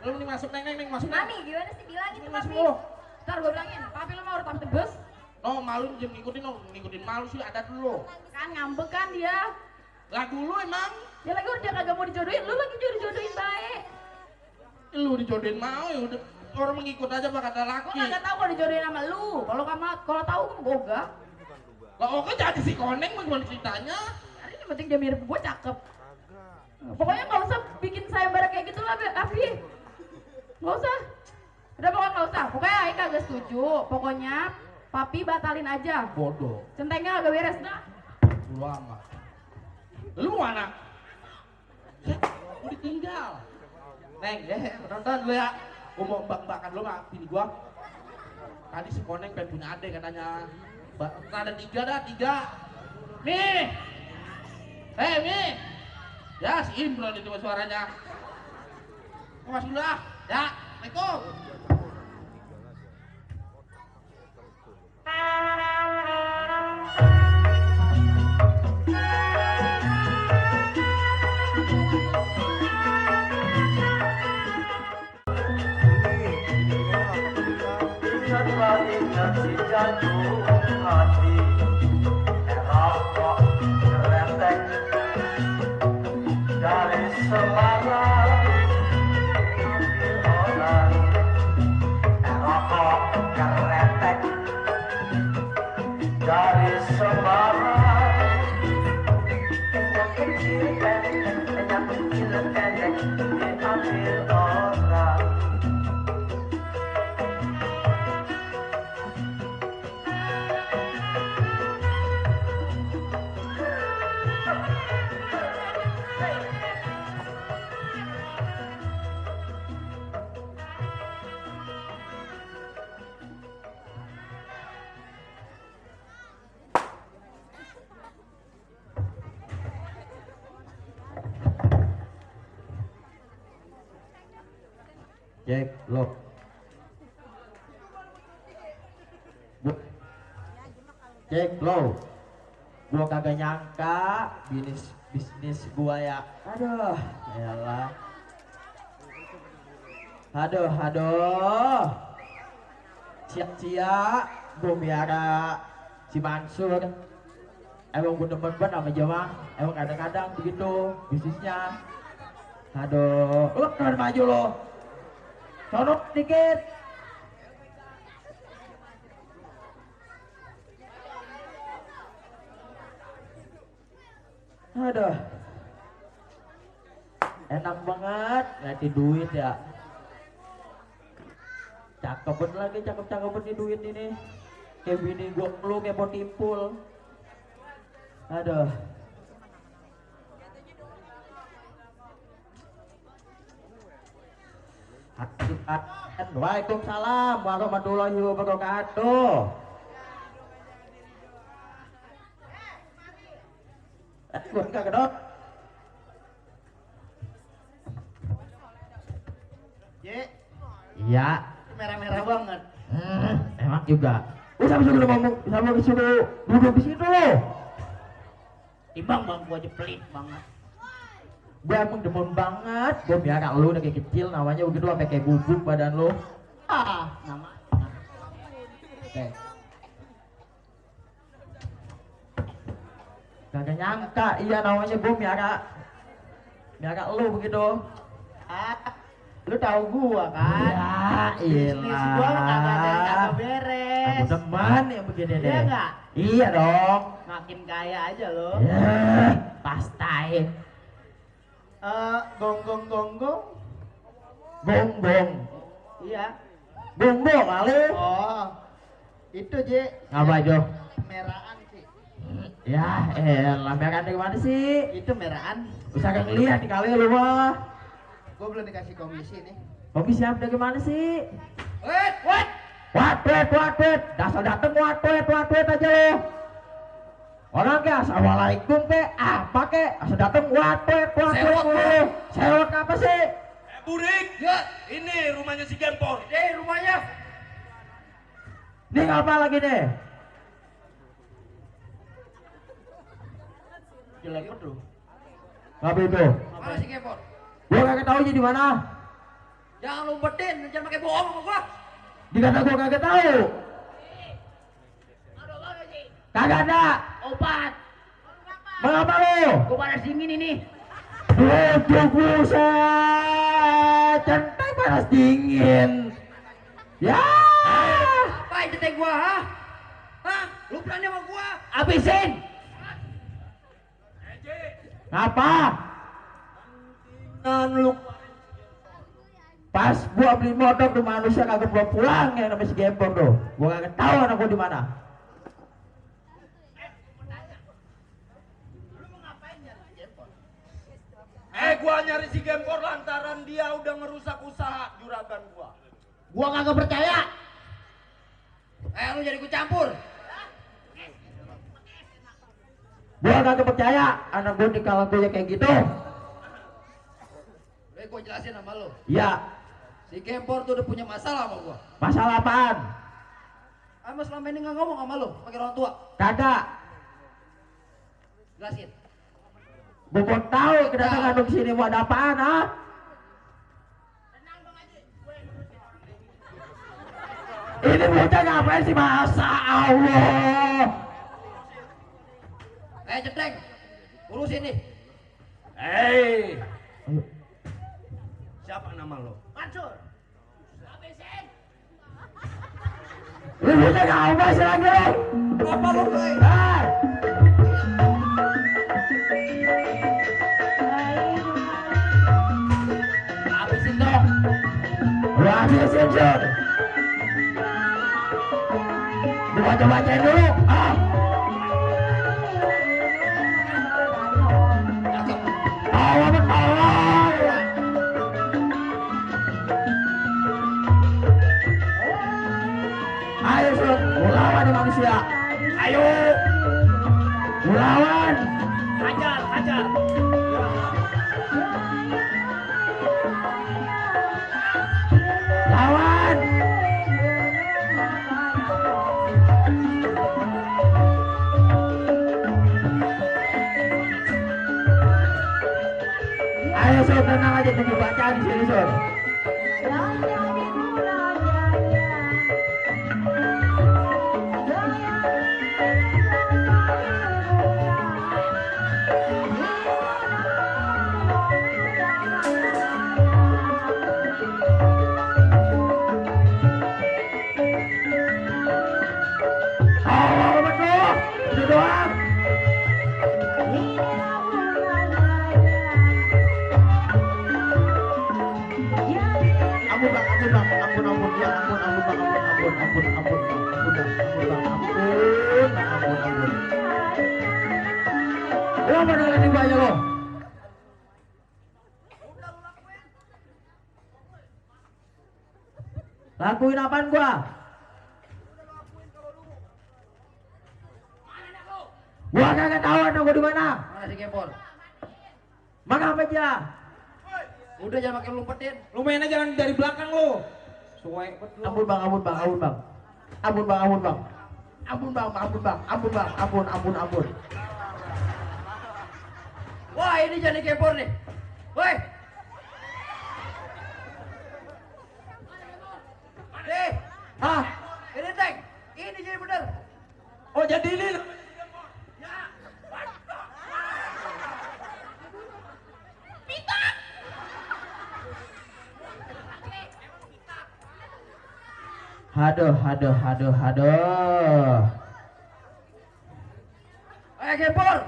Lu nih masuk neng masuk neng. Mami, gimana sih bilangin tuh papi? Masuk. Ntar gua bilangin, papi lu mau udah tampil tegas. No, malu jangan ngikutin malu sih ada dulu. Kan ngambek kan dia. Lah dulu emang Ya lagi udah kagak mau dijodohin, lu lagi jodohin baik. lu dijodohin mau ya udah orang mengikut aja pak kata Gua laki. kagak tahu kalau dijodohin sama lu. Kalau tahu gua boga. Lah oke jadi si koneng bagaimana ceritanya? Hari ini penting dia mirip gua cakep. Pokoknya nggak usah bikin sayembara kayak gitu lah, Afi. Nggak usah. Udah pokoknya nggak usah. Pokoknya Aika kagak setuju. Pokoknya papi batalin aja. Bodoh. Centengnya agak beres dah. Lu amat. Lu mau mana? Mau ditinggal. Neng, nonton dulu ya. Gua mau bak-bakan lu sama bini gua. Tadi si koneng pengen punya adek katanya. Ada 3 dah, 3. Nih. Mi. Ya si Imron itu suaranya. Gua masuk dulu ah. Ya, Assalamualaikum. si jantung hati rokok keretek dari Semarang ambil orang rokok keretek dari Semarang yang kecil pendek diambil orang. Cek lo. Cek lo. Gua kagak nyangka bisnis gua ya. Aduh, elah. Aduh. Siap-siap gua miara si Mansur. Emang gua demen banget sama dia mah. Emang kadang-kadang begitu bisnisnya. Aduh, lu keren maju lo. Sorot dikit. Aduh. Enak banget ngerti duit ya. Cakep lagi, cakep nih duit ini. Kayak bini gua lu kayak mau timpul. Aduh. Waalaikumsalam warahmatullahi wabarakatuh. Gue enggak kedok. Iya. Merah-merah banget. Emang juga. Sampai suruh ngomong, sampai suruh duduk di situ. Timbang bang, gua aja pelit banget. Gue emang demen banget. Gue biara lu udah kayak kecil, namanya begitu sampai kayak bubuk badan lu. Nama. Oke. Kagak nyangka, iya namanya gue miara lu begitu. Lu tahu gua kan? Ya, Bisnis iyalah. gua kagak ada yang kagak beres. Aku demen yang begini Iya deh. nggak? Iya dong. Makin kaya aja lo. Ya, pastai. Gonggong. Bongbong. Iya. Bongbong kali. Oh. Itu Je. Apa Jo? Merahan sih. Ya, elah merah dari mana sih? Itu merahan. Bisa gak ngeliat di kali lu mah. Gua belum dikasih komisi nih. Kopi siap dari mana sih? Wait. Wat. Dasar dateng wat aja lo. Orang ke assalamualaikum ke apa ke? Asal dateng wat. Sewot apa sih? Burik, ya, ini rumahnya si Gempor. Rumahnya. Ini apa lagi nih? Jelek betul. Ngapa itu? Mana si Gempor? Gua kagak tahu di mana. Jangan lu umpetin, jangan pakai bohong sama gua. Dikata gua kagak tahu. Kagak ada. Obat. Mengapa lu? Gua panas dingin ini. Buset, centang panas dingin. Ya. Apa itu teh gua, ha? Hah? Lu berani sama gua? Habisin. Ngapa? Lu Pas gua beli motor tuh manusia kagak pulang yang namanya si Gempor tuh. Gua kagak tahu anak gua di mana. Gua nyari si Gempor lantaran dia udah ngerusak usaha juragan gua. Gua kagak percaya. Lu jadi gua campur. Gua kagak percaya anak gua dikalah gua kayak gitu. Gua jelasin sama lu. Ya, Si Gempor tuh udah punya masalah sama gua. masalah apaan? Ama selama ini nggak ngomong sama lu, pakai orang tua. Kagak. Jelasin. Gua mau tahu kedatangan lu kesini mau ada apaan, ha? Ini bocah ngapain sih, masa Allah? Cendeng, urusin nih. Hei, siapa nama lo? Mansur. Ini bocah ngapain sih lagi lo? Apa lu, boy? Hei! Habisin dong. Lu habisin, Sur. Dibaca-bacain dulu. Ah. Allah bertolong. Ayo, Sur. Mulawan nih manusia. Ayo, Mulawan. hajar, hajar. Lawan. Ayo, Sur, tenang aja, tunggu bacaan di sini, Sur. Allah betul, itu doang. Ampun bang, ampun bang, ampun ampun ya, ampun ampun bang, ampun ampun ampun ampun bang, ampun bang, ampun bang, ampun ampun. Lo mana lagi banyak lo? Lakuin apaan gua? Gua kagak tahu anak gua di mana. Mana si Kempor? Mana apa aja? Udah jangan makin lumpetin. Lu mainnya jangan dari belakang lu. Suwe bet lu. Ampun bang, ampun bang, ampun bang. Ampun bang, ampun bang. Ampun bang, ampun bang, ampun bang, ampun, ampun, ampun. Wah, ini jadi Kempor nih. Woi. Nih, Ah, ini Teng. Ini jadi bener. oh jadi ini. Aduh, aduh, aduh, aduh. Kempor.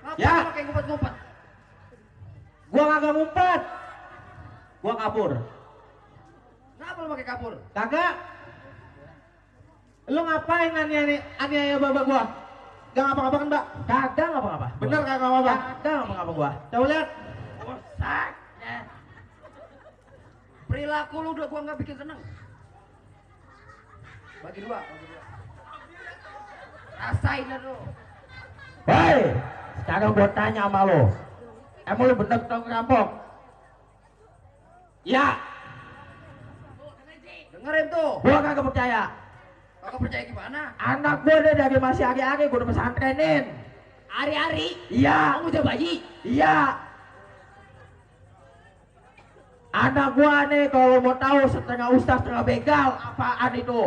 Ngapain Ya. pakai ngumpet-ngumpet? Gua kagak ngumpet. Gua kabur. Kenapa lu pakai kapur? Kagak. Lu ngapain aniaya bapak gua? Gak ngapa-ngapa kan, Mbak? Kagak ngapa-ngapa. Bener kagak ngapa-ngapa? Kagak ngapa-ngapa gua. Coba lihat. Bosak. Perilaku lu udah gua nggak bikin seneng. Bagi dua. Rasain dah lu. Hei, sekarang gua tanya sama lo. Emang lu bener tukang rampok? Ya, Dengerin tuh. gua kagak percaya. Kakak percaya gimana? Anak gua deh dari masih hari-hari gua udah pesantrenin. Hari-hari. Iya, Kamu udah bayi. iya. Anak gua nih kalau mau tahu setengah ustaz setengah begal apaan itu?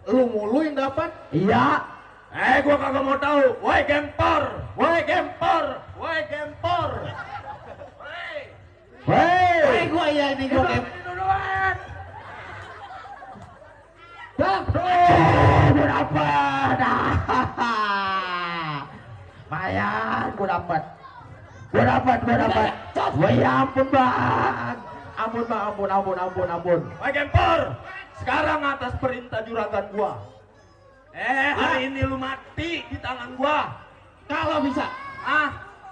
Lu mulu yang dapat. Iya. Gua kagak mau tahu. Woi Gempor, woi Gempor, woi Gempor. Hei, Gua ya ini gua game. Bang, gua dapet. Mayan, gua dapet. Gua dapet. Wah, ya ampun bang. Ampun bang, ampun. Woi Gempor, sekarang atas perintah juragan gua. Hari ini lu mati di tangan gua. Kalau bisa.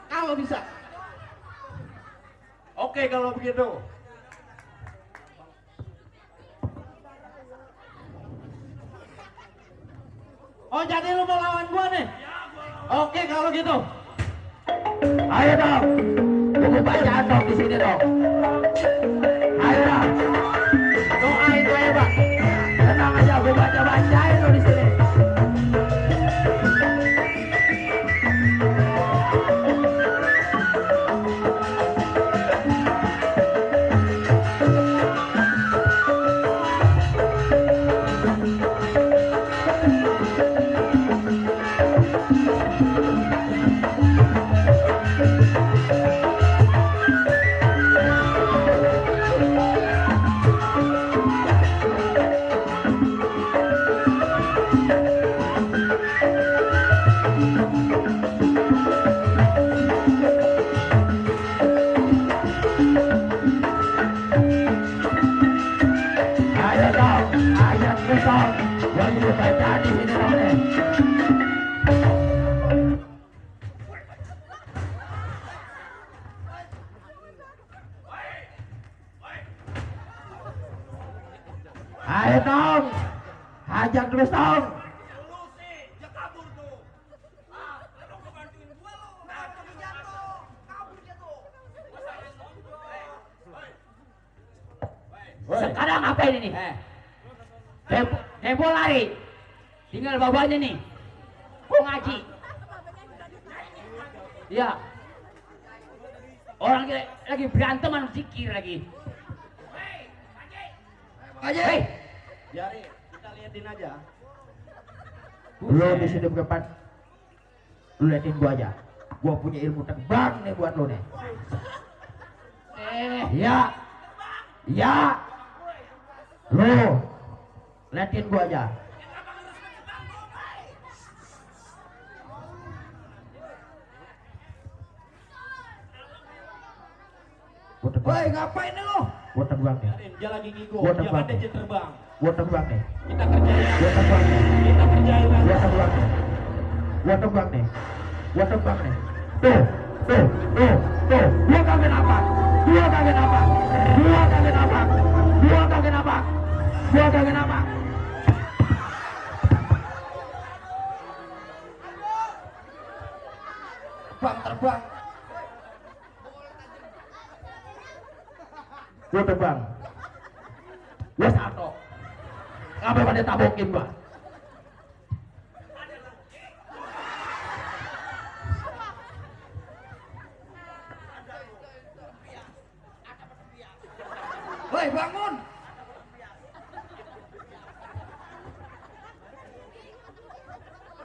Kalau bisa. Oke kalau begitu. Oh, jadi lu mau lawan gua nih? Oke, kalau gitu. Ayo dong. Gua bacaan dong di sini dong. Ayo dong. Doain gue ya bang. Tenang aja, gua bacain lo di sini. Ayo dong, ayo dong. Yang itu terjadi ini oleh. Ayo dong, hajar terus dong. Sekarang apa ini nih? Tempo lari. Tinggal bawahnya nih. Kok ngaji? Iya. Orang lagi berantem anu zikir lagi. Hei. Jari, kita liatin aja. Lu di sini berdepan. Lu liatin gua aja. Gua punya ilmu terbang nih buat lu nih. Ya. Ya. Lu liatin gua aja. Woi, ngapain nih lo? Gua terbang nih. Dia lagi ngigo, Gua dia terbang. ada aja terbang. Gua terbang nih. Kita kerjain, Gua terbang nih. kita kerjain. Gua terbang nih. Gua terbang nih. Gua terbang nih. Tuh. Gua kagak apa? Gua kagak apa? Gua kagak apa? Gua kagak apa? Gua kagak apa? Bang terbang. Gua terbang. Gua satu. Ngapa pada tabokin gua? Woi, bangun.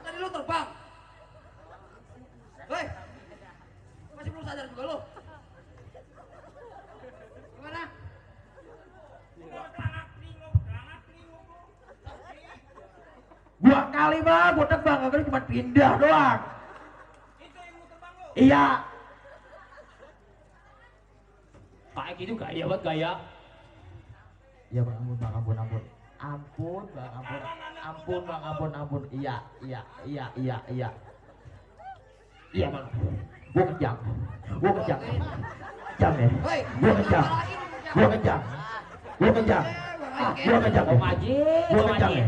Tadi lu terbang. Woi. Masih belum sadar juga lu. Gimana? Dua kali bang, gua terbang, kali cuma pindah doang. Iya. Kayak gitu gaya buat gaya. Ya bang, ampun bang, ampun. Ampun bang, ampun bang, ampun. Iya. Iya bang, gua kejang. Kejang ya. Gua kejang. Gua kejang. Gua kejang ya.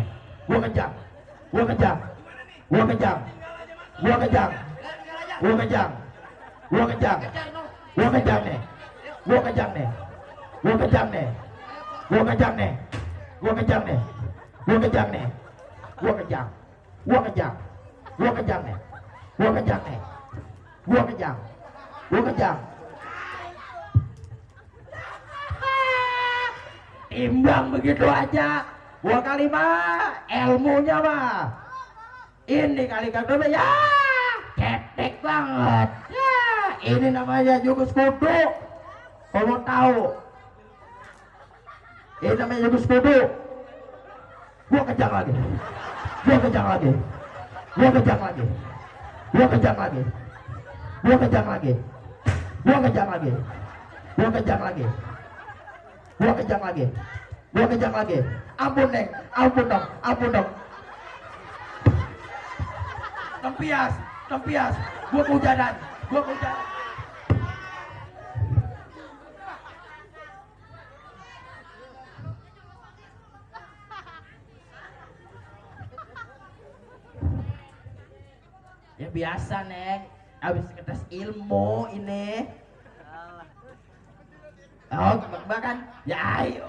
Gua kejang. Imbang begitu aja. Dua kali mah ilmunya mah. Ini kali kedua ya ketek banget. Ya, ini namanya jurus kudu. Kalau tahu. Ini namanya jurus kudu. Gua kejang lagi. Ampun dong. Tempias. Gua kehujanan. Ya biasa, Neng. Habis kertas ilmu ini. Oh, bahkan ya ayo.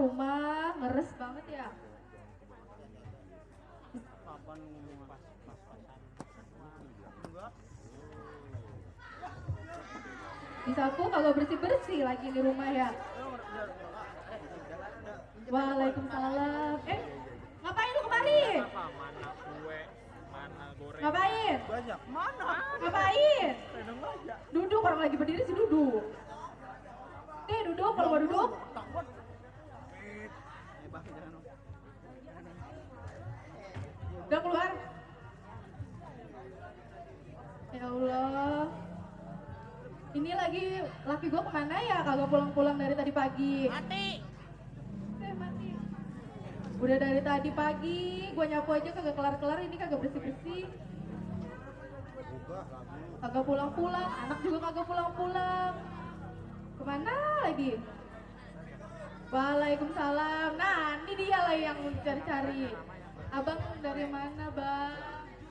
rumah, ngeres banget ya. Disapu kagak bersih-bersih lagi di rumah ya. Waalaikumsalam. Ngapain lu kemari? Ngapain? Ngapain? Duduk, orang lagi berdiri sih duduk. Duduk, kalau mau duduk. Udah keluar. Ya Allah. Ini lagi laki gua kemana ya? Kagak pulang-pulang dari tadi pagi. Mati. Udah dari tadi pagi, gua nyapu aja kagak kelar-kelar, ini kagak bersih-bersih. Kagak pulang-pulang, anak juga kagak pulang-pulang. Kemana lagi? Waalaikumsalam. Nah, ini dia lah yang cari-cari. Abang dari mana, Bang?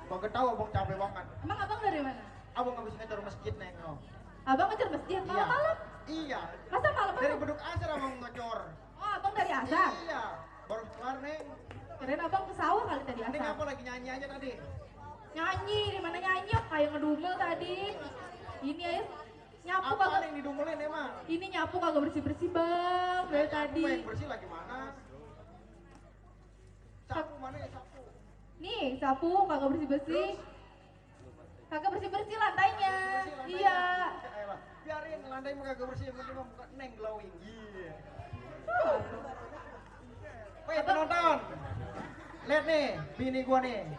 Kagak tahu abang capek banget. Emang abang dari mana? Abang habis ngejar masjid neng no. Abang ngejar masjid malam-malam? Iya. Masa malam-malam? Dari beduk asar abang ngecor. Oh, abang dari asar? Iya. Baru kelar neng. Kirain abang ke sawah kali tadi Neng asar. apa lagi nyanyi aja tadi? Nyanyi, di mana nyanyi? Kayak ngedumel tadi. Ini aja nyapu Apa kagak. yang didumelin emang? Ini nyapu kagak bersih-bersih, Bang, dari tadi. Yang bersih lagi mana? Sapu mana ya sapu? Nih, sapu kagak bersih-bersih. Kagak bersih-bersih lantainya. Bersih lantainya. Iya. Elah, biarin lantai mah kagak bersih, yang penting mah muka neng glowing. Iya. Weh penonton, lihat nih, bini gua nih,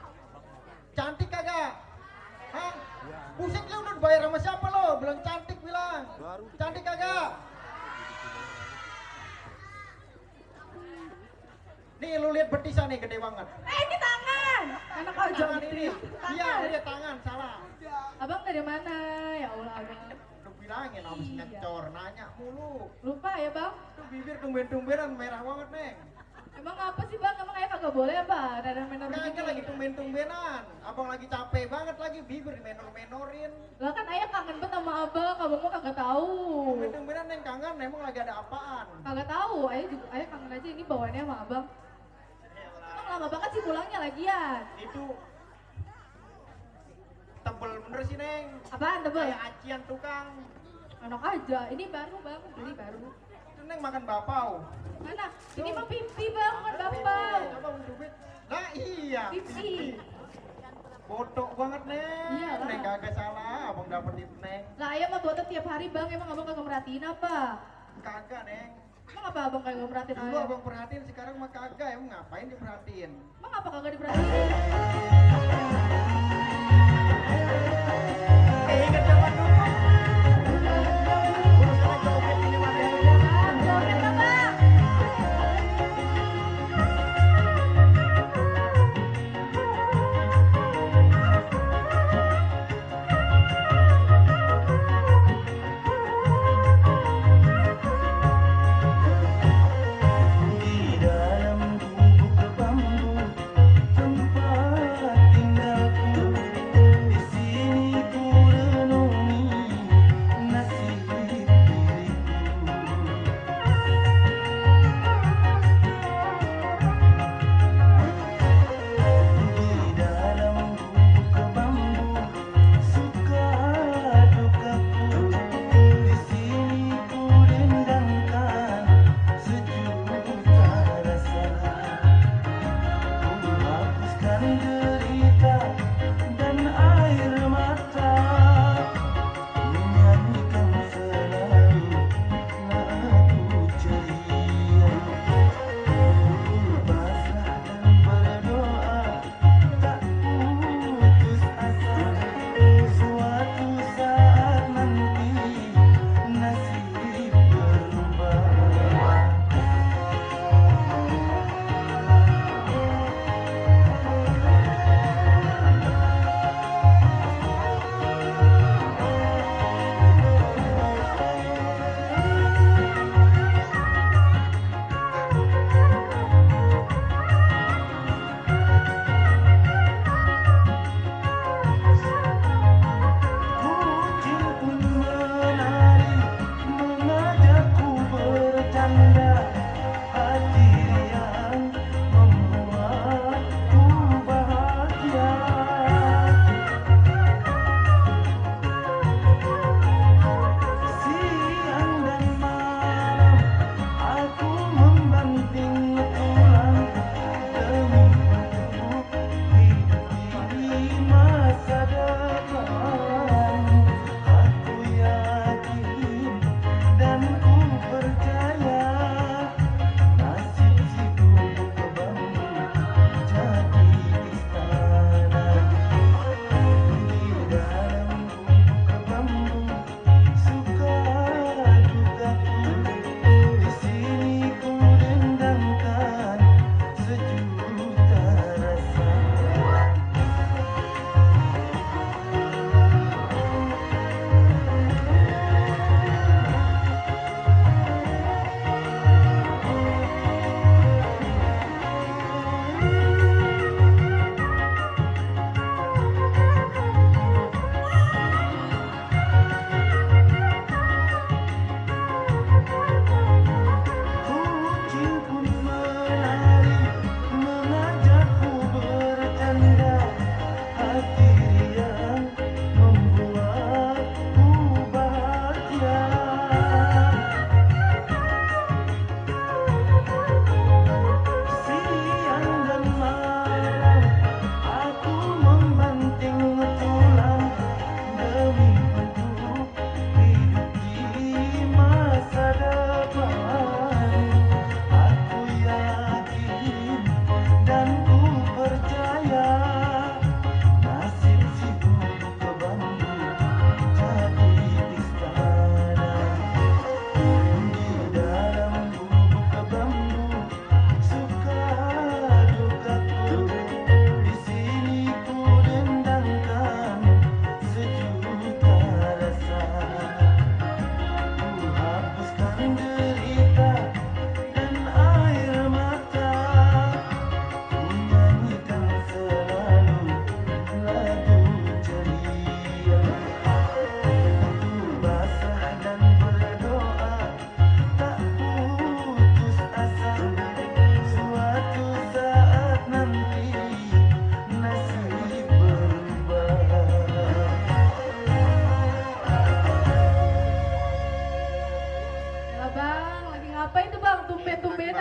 cantik kagak? Hah? Pusing lu udah bayar sama siapa lo? Bilang cantik bilang, cantik kagak? Nih lu lihat betisnya nih gede banget. Ini tangan. Anak aja. Tangan ini, iya lihat tangan salah. Abang dari mana? Ya Allah, Abang. Udah bilangin habis Iya. ngecor, nanya mulu. Lupa ya, Bang? Tuh bibir tumben-tumbenan merah banget neng. Emang apa sih, Bang? Emang ayah kagak boleh apa? Ada menor Kagak lagi tumben-tumbenan. Abang lagi capek banget lagi bibir dimenor-menorin. Lah kan ayah kangen banget sama Abang, Abang mah kagak tahu. Tumben-tumbenan neng kangen emang lagi ada apaan? Kagak tahu, ayah kangen aja ini bawaannya sama Abang. Emang lama banget sih pulangnya lagian. Itu tebel bener sih neng. Apaan tebel? Kayak acian tukang. Enak aja, ini baru Bang, beli baru. Itu neng makan bapau. Mana? Ini mah pipi Bang, bukan bapau. Coba mencubit. Nah iya. Pipi. Bodoh banget neng. Iya lah. Neng kagak salah abang dapet itu neng. Lah ayah mah botot tiap hari Bang, emang Abang kagak merhatiin apa? Kagak neng. Emang apa Abang kagak merhatiin Dulu ayah? abang perhatiin sekarang mah kagak. Emang ngapain diperhatiin? Emang apa kagak diperhatiin? Ingat zaman dulu. Joget lah, Bang. Di dalam gubuk bambu tempat tinggalku, di sini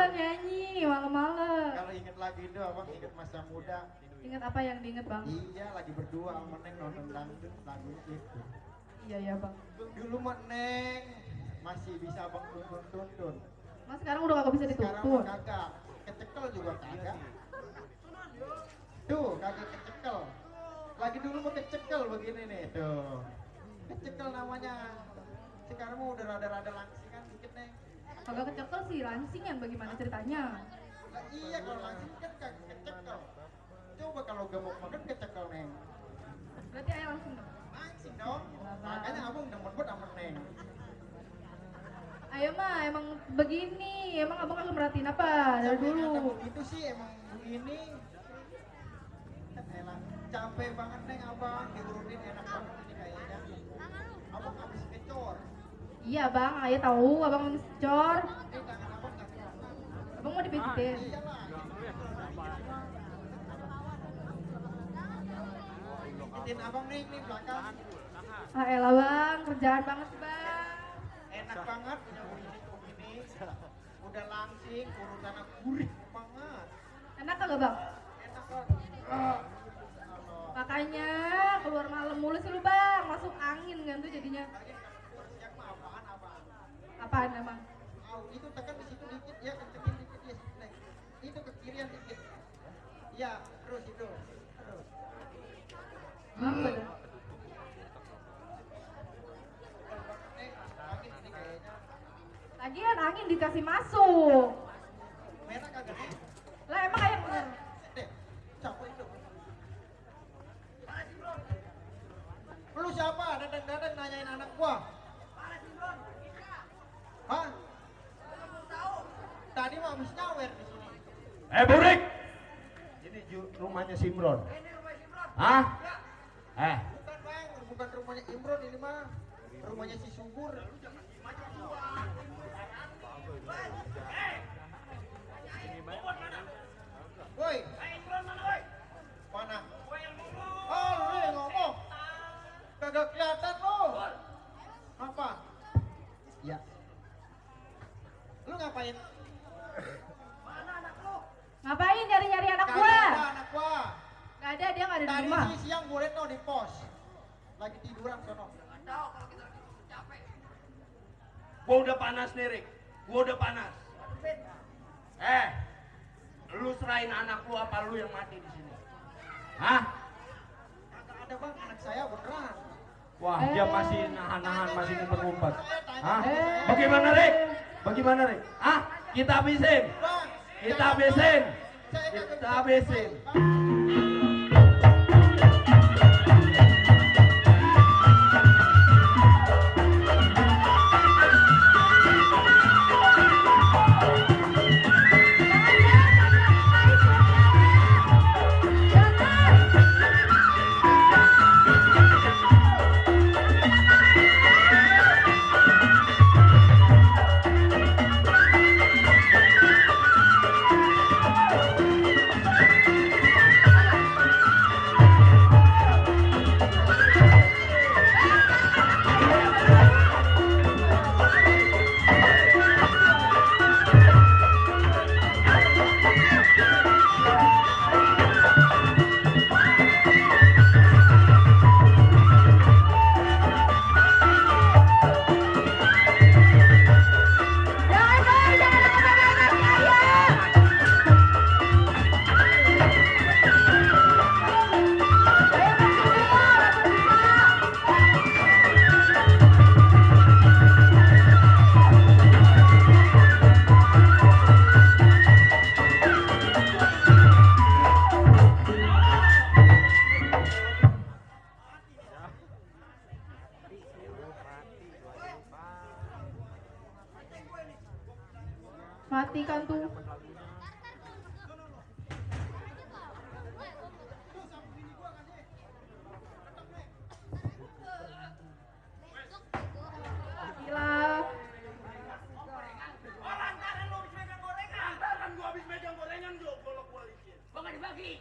bang nyanyi malam-malam. Kalau inget lagu itu abang inget masa muda. Ingat apa yang diinget bang? Iya lagi berdua sama Neng nonton dangdut lagunya itu. Iya ya bang. Dulu mah Neng masih bisa abang tuntun. Mas sekarang udah kagak bisa Sekarang dituntun. mah kagak. Kecekel juga kagak. Tuh kagak kecekel. Lagi dulu mah kecekel begini nih tuh. Kecekel namanya. Sekarang mah udah rada-rada langsingan dikit Neng. Kagak kecekel sih, lansingan bagaimana ceritanya? Lah iya kalau langsing kan kagak kecekel. Coba kalau gemuk makan kecekel Neng. Berarti ayah langsung dong. Langsing dong. Makanya abang demen banget sama Neng. Ayo mah emang begini, emang abang kagak merhatiin apa dari dulu. Itu sih emang begini. Elah, capek banget Neng abang diurutin enak banget ini kayaknya. Abang habis kecor. Iya bang, ayah tahu abang mau secor. Ini tangan abang nggak kelihatan. Abang mau dipijitin. Iyalah. Pijitin abang nih belakang. Ah elah bang, kerjaan banget sih bang. Enak banget punya begini. Udah langsing, urutannya gurih banget. Enak kagak bang? Enak banget. Makanya keluar malam mulu sih lu bang, masuk angin kan tuh jadinya. Siang mah apaan? Apaan emang? Itu tekan di situ dikit ya, kencengin dikit ya. Neng. Itu ke kirian dikit. Iya, terus itu. Terus. Apa tuh? Neng, angin ini kayaknya. Lagian angin dikasih masuk. Merah kagak nih? Lah emang kayak bener. Deh, siapa itu? Lu siapa? Dadang-dadang nanyain anak gua. Hah? Tadi mah habis nyawer di sini. Burik. Ini rumahnya Simron. Hah? Bukan bang, bukan rumahnya Imron ini mah. Rumahnya si Subur. Woi. Mana? Oh, lu yang ngomong. Kagak kelihatan lu. Apa? Ya. Lu ngapain? Ngapain nyari-nyari anak Kagak gua? ada anak gua. Gak ada, dia gak ada di Tadi rumah. sih siang gue liat no di pos. Lagi tiduran sono. Gua udah panas nih, Rik. Gua udah panas. Lu serahin anak lu apa lu yang mati di sini? Hah? Kagak ada bang, anak saya beneran. Wah, dia masih nahan-nahan, masih berumpat. Hah? Eh. Bagaimana, Rik? Bagaimana, Rik? Hah? Kita habisin. Bang, Kita habisin. saya kagak Kita bisa- habisin. Mati kan tuh. Gila. Lantaran lu habis megang gorengan. Lantaran gua habis megang gorengan, golok gua licin. Gua nggak dibagi.